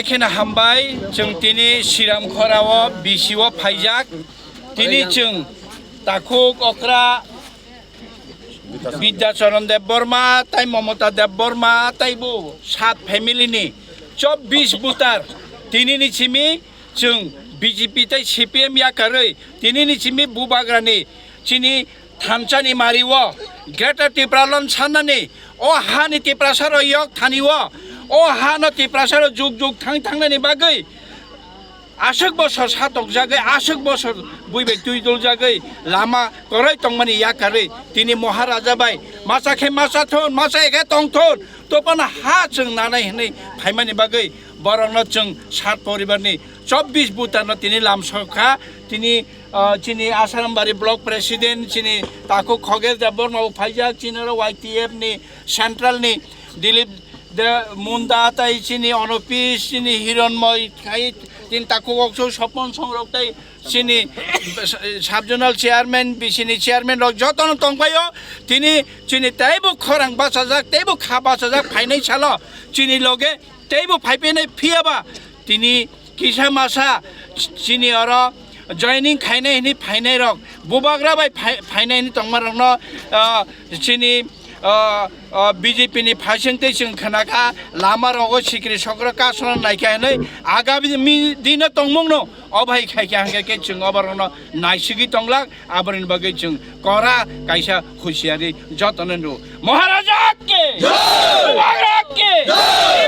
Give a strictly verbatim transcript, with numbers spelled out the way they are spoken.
Kheno hambai, chwng tini Siram Khorao B C o phaijak. Tini chwng takhuk okra Bidyacharan Debbarma tai Mamata Debbarma tai bo sat family ni chobbish voter tini ni simi chwng B J P tai C P M yakarwi tini ni simi Bubagrani chini thansa ni mari o Greater Tipraland sanani o ha ni Tiprasa rok yok thani o o ha no Tiprasa rok juk juk thang thangnani bagwi aswk bosor satokjagwi, aswk bosor bui bai twi doljagwi lama kwrwi tongmani yakarwi tini Maharaja bai masa khe masa thun, masa khe tong thun, topana ha chwng nanai hwnwi phaimani bagwi borokno chwng sat poribarni chobbish voter no tini lamsokha. Tini, ah, chini Asarambari Block President chini takhuk Khogesh Debbarma bo phaijak, chini oro Y T F ni Central ni Dilip de Munda tai chini Onopis, chini Hironmoi khai, chini takhuk okso Sopon Songrok tai chini sub zonal chairman, B C ni chairman rok jotono tongpaio. Tini chini teibo khorang bachajak, teibo kha bachajak phainai salo chini loge teibo phaipainai phiyaba tini kisa masa chini oro joining khainai hwnwi phainai rok, Bubagra bai phai-, phainai hwnwi tongma rokno, ah, chini, ah, ah, B J P ni phaising tei chwng khwnakha lama rogo sikri sokro kasona naikha hwnwi agami mi-, dino tongmungno obo hai khaikha hwnkhe khe chwng obo rokno naisigwi tonglak. Aboni bagwi chwng kora kaisa husiari jotono rw. Maharaja ki! Jai! Bubagra ki! Jai!